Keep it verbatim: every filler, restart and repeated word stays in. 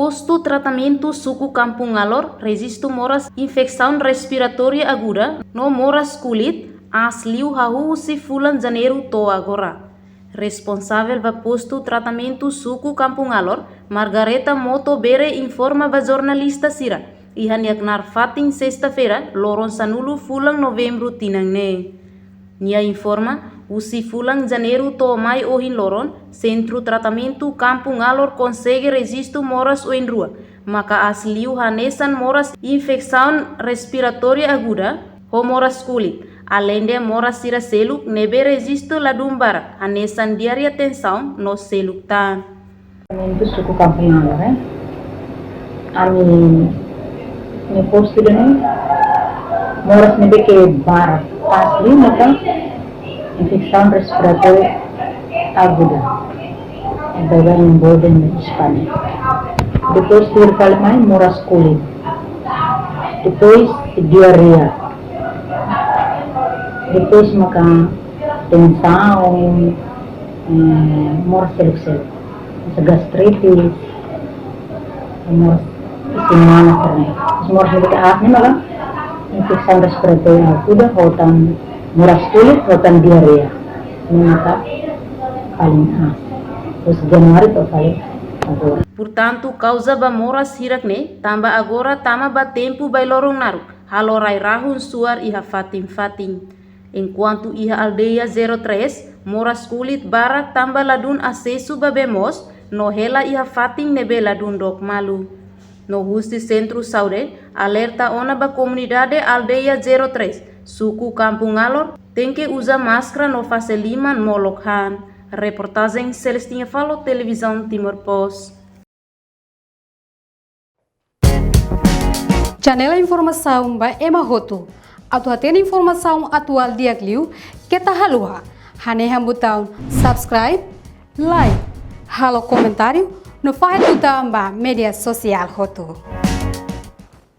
Postu tratamentu suku Kampung Alor rejistu moras infesaun respiratória aguda no moras kulit aas liu hahú husi fulan Janeiru to'o agora. Responsavel ba postu tratamentu suku Kampung Alor, Margareta Moto Bere, informa ba jornalista sira iha nia knaar fatin, sesta-feira, loron sanulu fulan Novembru tinan ne'e. Nia informa, husi fulan Janeiru to'o mai ohin loron, sentru tratamentu Kampung Alor konsege rejistu moras oin rua, maka aas liu hanesan moras infesaun respiratória aguda ho moras kulit, aleinde moras sira seluk ne'ebé rejistu ladún barak, hanesan diarreia, tensaun no seluk tan. Tratamentu suku Kampung Alor, eh. Ami-nia postu ida-ne'e moras ne'ebé ke barak, aas liu maka infesaun respiratória aguda. Baibain envolve no Espanya. Depois tuir fali mai moras kulit. Depois diarreia. Depois maka tensaun, eh, moras seluk-seluk. Hanesan gastritis, moras isi mama sira-ne'e. Moras ne'ebé ke aas ne'e maka infesaun respiratória aguda, ho tan moras kulit, ho tan diarreia. Ne'e maka paling aas. Husi Januáriu to'o fali agora. Portantu, kauza ba moras hirak-ne'e tanba agora tama ba tempu bailoron naruk, halo rai-rahun suar iha fatin-fatin. Enkuantu iha aldeia zero três, moras kulit barak tanba ladún asesu ba bee moos, no hela iha fatin ne'ebé ladún dook malu. No husi sentru saúde alerta ona ba komunidade aldeia zero três, suku Kampung Alor, tenke uza máskara no fase liman molok han. Reportajen Celestina Falo, Televizaun Timor Post. Janela informasaun ba ema hotu. Atu hatene informasaun atuál di'ak liu, keta haluha hanehan butaun subscribe, like, halo komentáriu, no fahe tutan ba média sosiál hotu.